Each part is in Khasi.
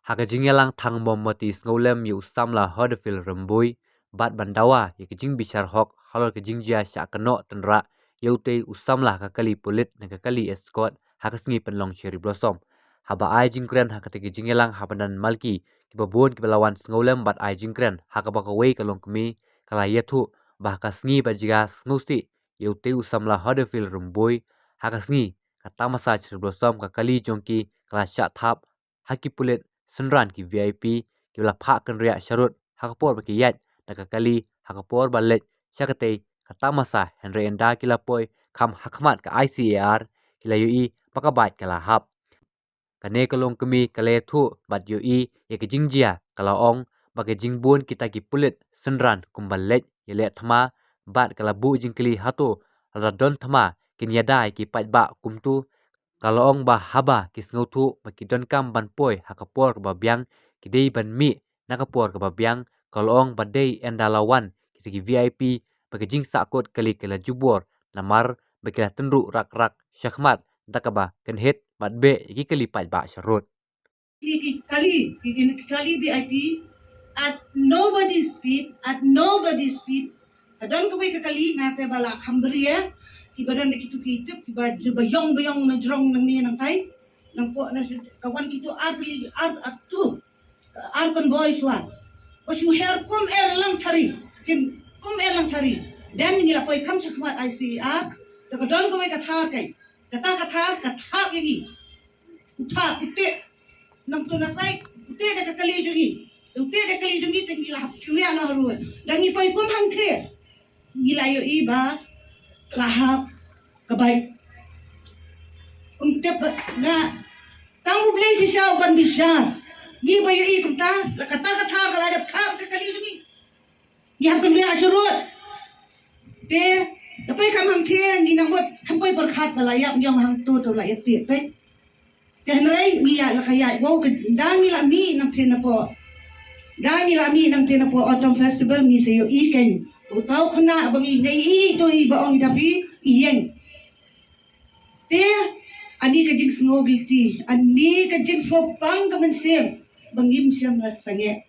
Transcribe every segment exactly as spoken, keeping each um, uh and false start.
Ha ka jingïalang thang mombati sngewlem ïa u samla Huddefield Rymbui bad ban dawa ïa ka jingbishar hok halor ka jingjia shah kynnoh tynrah ïa utei u samla ha ka kali pulit ne ka kali escort ha ka sngi pynlong Cherry Blossom. Haba ai jingkren ha katei ka jingïalang ha madan Malki, kiba bun kiba la wan sngewlem bad ai jingkren, ha kaba kawei ka longkmie ka la ïathuh ba ha ka sngi ba jia sngewsih ïa utei u samla Huddefield Rymbui, ha ka sngi ka tamasa Cherry Blossom, ka kali jong ki, ka la shah thap ha ki pulit synran, ki V I P kiba la phah kynriah sharud ha ka por ba ki ïaid da ka kali ha ka por ba leit sha katei ka tamasa, hynrei ynda ki la poi kham ha khmat ka I C A R, ki la ïohi ba ka bike ka la hap. Kane ka longkmie ka la ïathuh bad ïohi ïa ka jingjia, ka la ong ba ka jingbun kita ki pulit synran kumba leit ïaleh thma, bad ka la buh jingkylli hato lada don thma kin ïada ïa ki paidbah kumto. Ka la ong ba haba ki sngewthuh ba ki donkam ban poi ha ka por kaba biang, ki dei ban mih na ka por kaba biang. Ka la ong ba dei ynda la wan kita ki V I P ba ka jingsahkut kali ka la jubor, namar ba ki la tynruh rak-rak sha khmat da kaba kynhit bad beh ïa ki kali paidbah sharud. Ki, ki kali, ki, ki kali V I P at nobody's feet, at nobody's feet. Ka don kawei ka kali, nga te ba la kham bria, kiba don da kitu ki tip, kiba, ba ïong, ba ïong na jrong nangne nangtai. Nangpoh na ka wan kitu ar, ar, ar tu, ar convoy shuwa. Ba shu her kum er lang thari, kim, kum er lang thari. Dan ngi la poi kham sha khmat I C A R, te ka don kawei ka thar kai. Kata ka thar, ka thar ïa ngi. U thar, u teh. Nangtu na side, u teh da ka kali jong ngi. U teh da ka kali jong ngi, te ngi la hap kynriah noh harud. Da ngi poi kum hangtei, ngi la ïohi ba la hap ka bike. Kum tip ba nga, tang U Blei shisha u ban bishar. Ngi ba ïohi kumta, la kata ka thar ka la dep thap ka kali jong ngi. Ngi hap kynriah sharud. Te, da poi kham hangtei, ngi nang mut kham poi pyrkhat ba la ïap ñiong hangto, to la ïa tih peit. Te hynrei ngi ïa la ka ïa, wow, ka, da ngi la mih nangtei napoh. Da ngi la mih nangtei napoh Autumn Festival, ngi sa ïohi kein. Uta u khynnah ba ngi, ngi ïohi to, i ba ong da phi, i ïeng. Te, ani ka jingsngew guilty, ani ka jingsngew pang ka mynsiem, ba ngim shym la sangeh.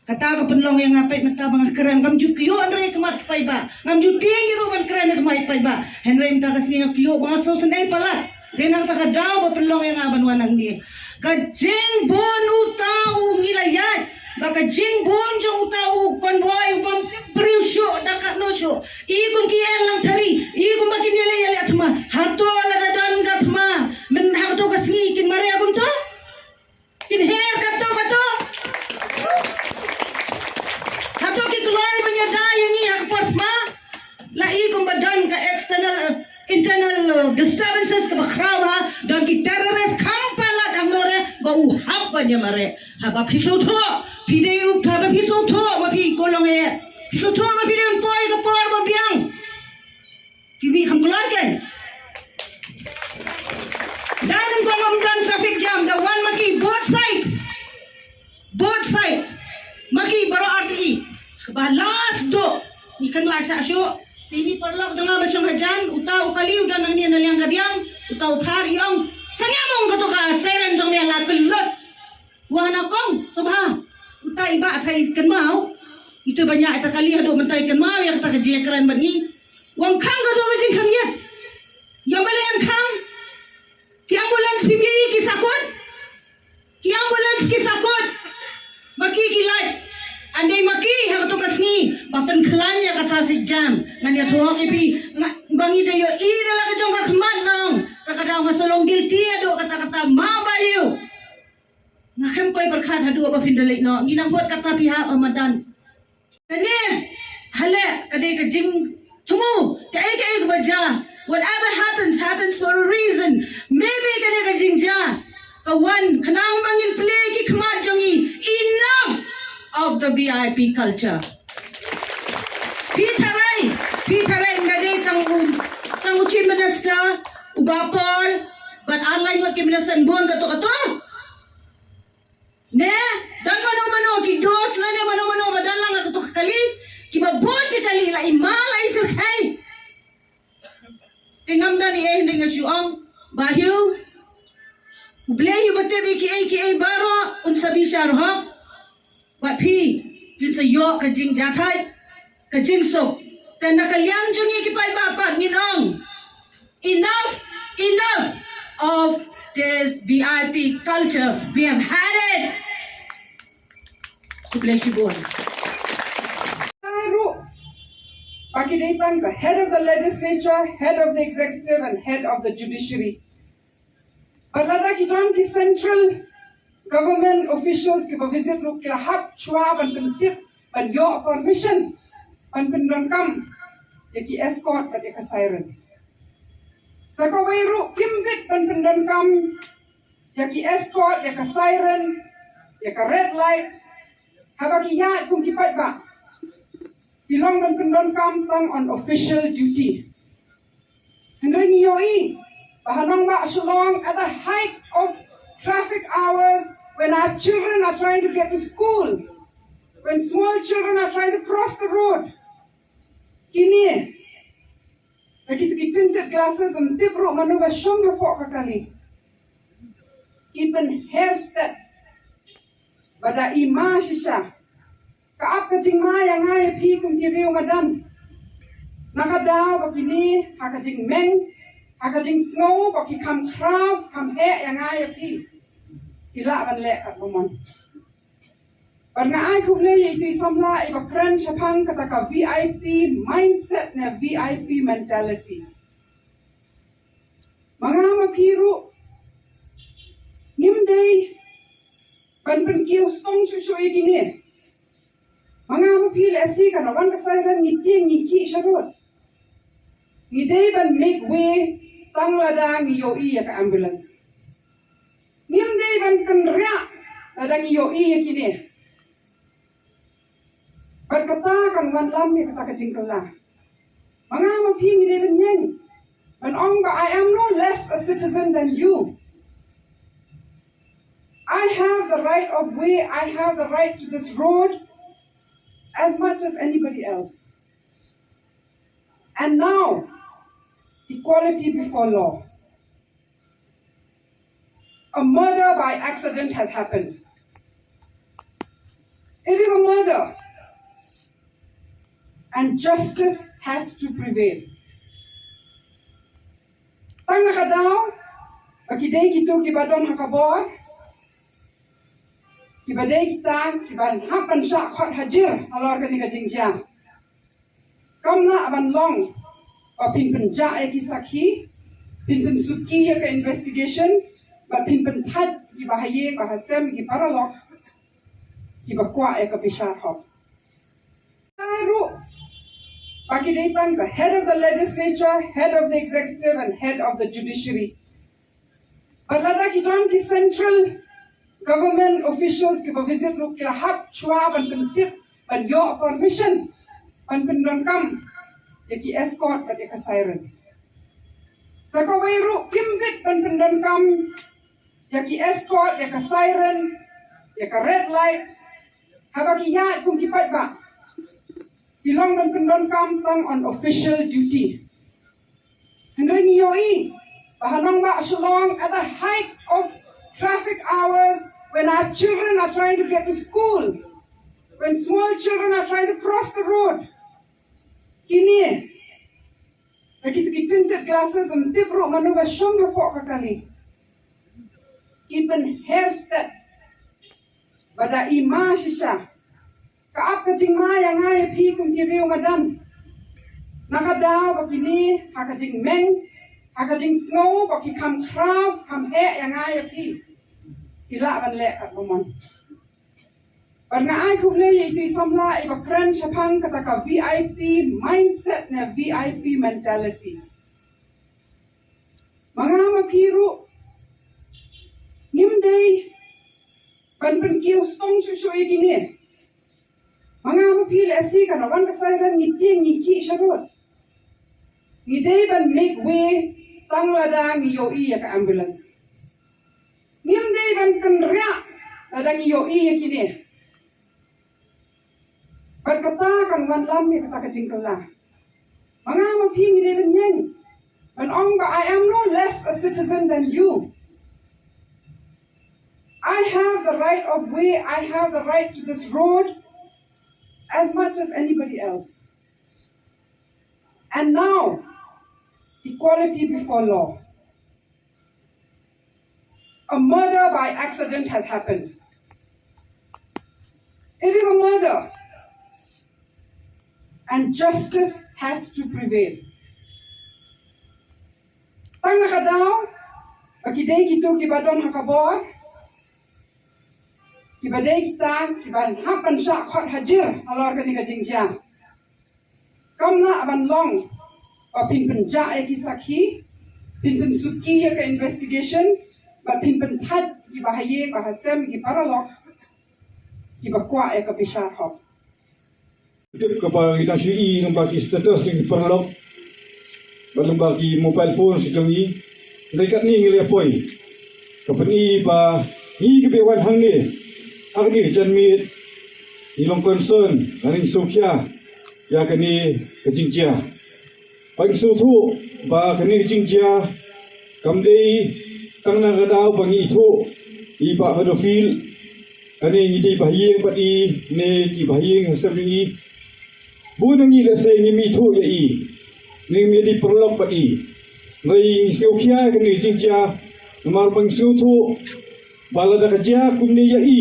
Kata ka pynlong ïa nga peit mynta ba nga kren, ngam ju kyiuh hynrei khmat paidbah. Ngam ju tieng ïa ruh ban kren ïa khmat paidbah. Hynrei mynta ka sngi nga kyiuh ba nga sngewsynei palat. Dei na kata ka daw ba pynlong ïa nga ban wan hangne. Ka jingbun uta u ngi la ïaid, ba ka jingbun jong uta u convoy u bym tip briew shuh da katno shuh. I kum ki er lang thari, i kum ba kin ïaleh ïaleh thma. Hato lada don ka thma, myn hato ka sngi kin mareh kumto? Kin her kato kato. Hato ki kloi ban ïada ïa ngi ha ka por thma? La i kumba don ka external, eh, internal, eh, disturbances kaba khraw ha, don ki terrorist kham palat hangne ba u hap ban ïa mareh. Haba phi sngewthuh, phi dei u, haba phi sngewthuh ba phi kolong eh, phi sngewthuh ba phi dei ban poi ka por ba biang. Ki mih kham kloi kein. Da nyngkong ym don traffic jam, da wan ma ki both sides. Both sides. Ma ki baroh artylli. Ba last duh. Ngi kynmaw shah shuh. Te ngi paralok jong nga ba shong hajan, uta u kali u don nangne na liang ka diang, uta u thar i ong, sangeh mong kato ka siren jong me la kyllut. Wa na kong, sngewbha. Uta i bah thai kynmaw. Ito ba ñiah ita kali haduh mynta i kynmaw ïa kata ka jingkren bad ngi. Wan khang kato ka jingkhang ïit. Ïa balei wan khang? Ki ambulance phim ïohi ki sahkut? Ki ambulance ki sahkut. Ma ki ki lait. Ym dei ma ki ha kato ka sngi ba pynkhlaiñ ïa ka traffic jam. Ngan ïathuh ïa phi. Nga, ba ngi da ïohi da la ka jong ka khmat nga ong. Ka ka daw nga sa long guilty haduh katta katta, ma ba ïoh. Nga khlem poi pyrkhat haduh ba phin da leit noh. Ngi nang bud kata phi hap ha madan. Kane, ha leh, ka dei ka jingthmu, kaei kaei kaba jia. Whatever happens, happens for a reason. Maybe kane ka jingjia ka wan khnang ba ngin plie ki khmat jong ngi. Enough of the V I P culture. Phi tharai, phi tharai, nga dei tang u, tang u Chief Minister u Bah Paul bad ar lai ngut ki minister bun kato kato. Ne, don mano mano ki dos lane mano mano ba don lang ha kato ka kali, kiba bun ki kali la i ma la i shyrkhei. Te ngam don ei ei, hynrei nga shu ong, Bah Hugh, U Blei u ba tip ïa kiei kiei baroh un sa bishar hok. Wat phi, phin sa ïoh ka jingjahthait, ka jingsuk. Te na ka liang jong ngi ki paidbah pat ngin ong, enough, enough of this V I P culture. We have had it. U Blei shibun. Ruh, ba ki dei tang the head of the legislature, head of the executive and head of the judiciary. Bad lada ki don ki central government officials kiba visit ruh ki la hap shuwa ban pyntip, ban ïoh permission ban pyndonkam ïa ki escort bad ïa ka siren. Sa kawei ruh kim bit ban pyndonkam ïa ki escort, ïa ka siren, ïa ka red light haba ki ïaid kum ki paidbah. Ki long ban pyndonkam tang on official duty. Hynrei ngi ïohi ba ha nongbah Shillong, at the height of traffic hours, when our children are trying to get to school, when small children are trying to cross the road, kine da kito ki tinted glasses, ym tip ruh mano ba shong hapoh ka kali, ki pynher stet. Ba da i ma shisha, ka ap ka jingma ïa nga ïa phi kum ki riew madan. Na ka daw ba kine ha ka jingmeng, ha ka jingsngew ba ki kham khraw, ki kham heh ïa nga ïa phi, ki lah ban leh katba mon. Bad nga ai khublei ïa itu i samla iba kren shaphang kata ka V I P mindset ne V I P mentality. Ma nga ma phi ruh ngim dei ban pynkiew stong shuh shuh ïa kine. Ma nga ma phi, lehse kan wan ka siren ngi tieng ngi kih sharud. Ngi dei ban make way tang lada ngi ïohi ïa ka ambulance. Ngim dei ban kynriah lada ngi ïohi ïa kine. Bad kata kan wanlam ïa kata ka jingkylla. Ma nga ma phi ngi dei ban ïeng ban ong ba I am no less a citizen than you. I have the right of way, I have the right to this road as much as anybody else. And now, equality before law. A murder by accident has happened. It is a murder. And justice has to prevail. Tang na ka daw ba ki dei kito kiba don ha ka bor, kiba dei kita kiba hap ban shah khot hajir halor kane ka jingjia. Kam lah ban long ba phin pynjah ïa ki sakhi, phin pynsuki ïa ka investigation, ba phin pynthait kiba ha ïing ba ha sem, ki paralok kiba kwah ïa ka bishar hok. Ruh ba ki dei tang the head of the legislature, head of the executive and head of the judiciary. Bad lada ki don ki central government officials kiba visit ruh ki la hap shuwa ban pyntip, ban ïoh permission ban pyndonkam ïa ki escort bad ïa ka siren. Sa kawei ruh kim bit ban pyndonkam ïa ki escort, ïa ka siren, ïa ka red light haba ki ïaid kum ki paidbah. Ki long ban pyndonkam tang on official duty. Hynrei ngi ïohi ba ha nongbah Shillong, at the height of traffic hours, when our children are trying to get to school, when small children are trying to cross the road, kine da kito ki tinted glasses, ym tip ruh mano ba shong hapoh ka kali, ki pynher stet. Ba da i ma shisha, ka ap ka jingma ïa nga ïa phi kum ki riew madan. Na ka daw ba kine ha ka jingmeng, ha ka jingsngew ba ki kham khraw, ki kham heh ïa nga ïa phi, ki lah ban leh katba mon. Bad nga ai khublei ïa itu i samla iba kren shaphang kata ka V I P mindset ne V I P mentality. Ma nga ma phi ruh ngim dei ban pynkiew stong shuh shuh ïa kine. Ma nga ma phi, lehse kan wan ka siren ngi tieng ngi kih sharud. Ngi dei ban make way tang lada ngi ïohi ïa ka ambulance. Ngim dei ban kynriah lada ngi ïohi ïa kine. Bad kata kan wanlam ïa kata ka jingkylla. Ma nga ma phi ngi dei ban ïeng ban ong ba I am no less a citizen than you. I have the right of way, I have the right to this road as much as anybody else. And now, equality before law. A murder by accident has happened. It is a murder. And justice has to prevail. Tang na ka daw ba ki dei kito kiba don ha ka bor, kiba dei kita kiba hap ban shah khot hajir halor kane ka jingjia. Kam lah ban long ba phin pynjah ïa ki sakhi, phin pynsuki ïa ka investigation, ba phin pynthait kiba ha ïing ba ha sem, ki paralok kiba kwah ïa ka bishar hok. Tip kaba ngi dang shu i lyngba ki status jong ki paralok bad lyngba ki mobile phones jong ngi. Hynrei katne ngi la poi ka pyni ba ngi kiba wan hangne ha kane ka janmiet ngi long concern, ngi sngewkhia ïa kane ka jingjia. Ba ngi sngewthuh ba kane ka jingjia kam dei tang na ka daw ba ngi ithuh i bah Pedofil, kane ngi dei ba ha ïing bad i ne ki ba ha ïing ha sem jong i. Bun na ngi lehse ngim ithuh ïa i ne ngim ïadei paralok bad i. Hynrei ngi sngewkhia ïa kane ka jingjia namar ba ngi sngewthuh ba lada ka jia kumne ïa i,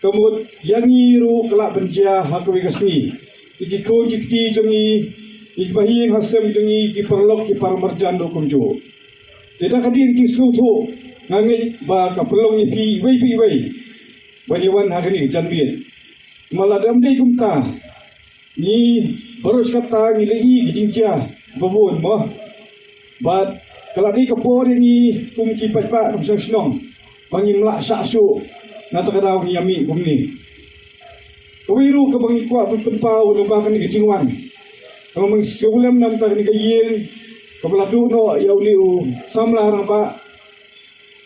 ka mut ïa ngi ruh ka lah ban jia ha kawei ka sngi ïa ki khun ki kti jong ngi, ïa ki ba ha ïing ha sem jong ngi, ki paralok ki paramarjan ruh kumjuh. Te da ka dei ka jingsngewthuh nga ngeit ba ka pynlong ïa phi iwei pa iwei ban ïa wan ha kane ka janmiet. Namar lada ym dei kumta, ngi baroh shi katta ngi la i ka jingjia ba bun mo. Bad ka la dei ka por ïa ngi kum ki paidbah nongshong shnong ba ngim lah shah shuh na kata ka daw ngi ïa mih kumne. Kawei ruh kaba ngi kwah ban pynpaw lyngba kane ka jingwan, kaba ngi sngewlem na ka bynta kane ka ïing kaba la duh noh ïa une u samla rangbah,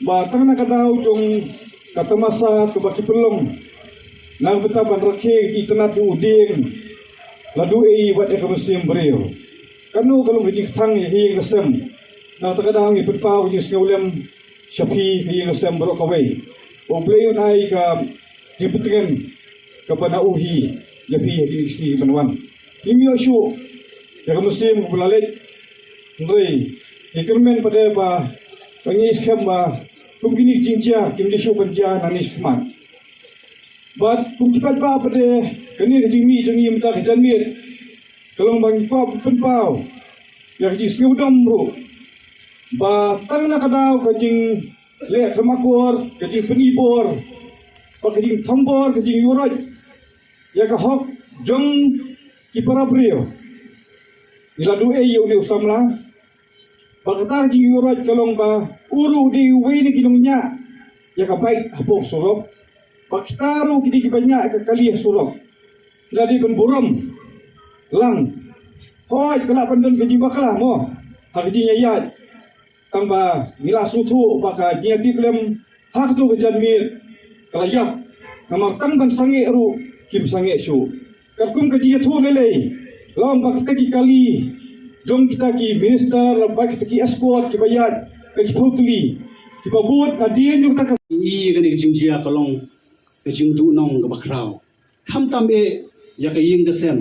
ba tang na ka daw jong ka tamasa kaba ki pynlong na ka bynta ban rakhe ki itynnad u dieng, la duh ei wat ïa ka mynsiem briew. Kano ka long ka jingkthang ïa ka ïing ka sem. Na kata ka daw ngi pynpaw ka jingsngewlem sha phi ka ïing ka sem baroh kawei. U Blei un ai ka jingpyntngen kaba na u hi ïa phi ha kine ki sngi kiban wan. Ngim ïoh shuh ïa ka mynsiem kaba la leit, hynrei ngi kyrmen pat de ba ngi skhem ba kum kine ki jingjia kim dei shuh ban jia nangne shakhmat. Bad kum ki paidbah pat de, kane ka jingmih jong ngi mynta ka janmiet ka long ba ngi kwah pynpaw ïa ka jingsngewdom ruh ba tang na ka daw ka jingleh khlem akor, ka jingpyni bor, bad ka jingthombor, ka jingïuhroit ïa ka hok jong ki para briew, ngi la duh ei ïa une u samla. Bad kata ka jingïuhroit ka long ba u ruh u dei uwei na ki nongñiah ïa ka bike hapoh surok. Bad kita ruh ki dei kiba ñiah ïa ka kali ha surok. Ki la dei ban burom lang. Hooid, ka lah ban don ka jingbakla mo ha ka jingïaid. Tang ba ngi la sngewthuh ba ka jingïatiplem ha kato ka janmiet ka la ïap. Namar tang ban sangeh ruh kim sangeh shuh. Katkum ka jingïathuh lei lei, la ong ba kita ki kali jong kita ki minister, la ba kita ki escort kiba ïaid, ka ki phew tylli kiba bud nadien jong kata ka. I kane ka jingjia ka long ka jingduhnong kaba khraw, khamtam eh ïa ka ïing ka sem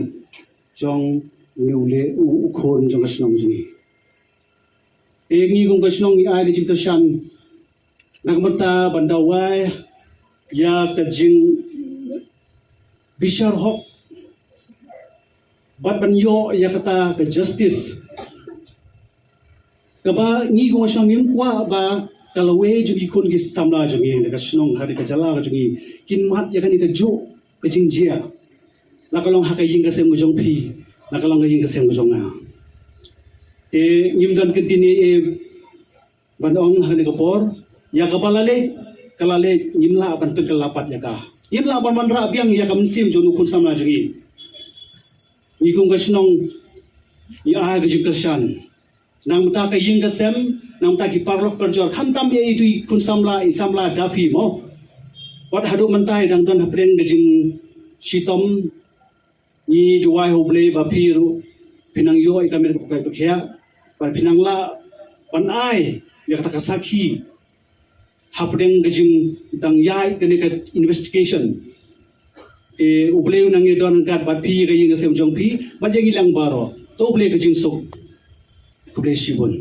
jong une u leh u, u khun jong ka shnong jong ngi. Te ngi kum ka shnong ngi ai ka jingkyrshan na ka bynta ban dawa ïa ka jingbishar hok bad ban ïoh ïa kata ka justice kaba ngi kum ka shnong ngim kwah ba ka lawei jong ki khun ki samla jong ngi na ka shnong ha ka jylla ka jong ngi kin mad ïa kane kajuh ka jingjia, la ka long ha ka ïing ka sem ka jong phi, la ka long ka ïing ka sem ka jong nga. Te ngim don kyntien ei ei ban ong ha kane ka por. Ïa kaba la leit ka la leit, ngim lah ban pynkylla pat ïa ka. Ngim lah ban wanrah biang ïa ka mynsiem jong u khun samla jong ngi. Ngi kum ka shnong ngi ai ka jingkyrshan na ka bynta ka ïing ka sem, na ka bynta ki paralok parajor, khamtam ïa itu i khun samla, i samla Dapi mo. Wat haduh mynta i dang don hapdeng ka jingshitom. Ngi duwai ha U Blei ba phi ruh phin nang ïoh ïa ka met ka pyrkhat, ba phin nang lah ban ai ïa kata ka sakhi hapdeng ka jingdang ïaid kane ka investigation. Te U Blei un nang ïadon ryngkat bad phi, ka ïing ka sem jong phi, bad ïa ngi lang baroh. To U Blei ka jingsuk. Khublei shibun.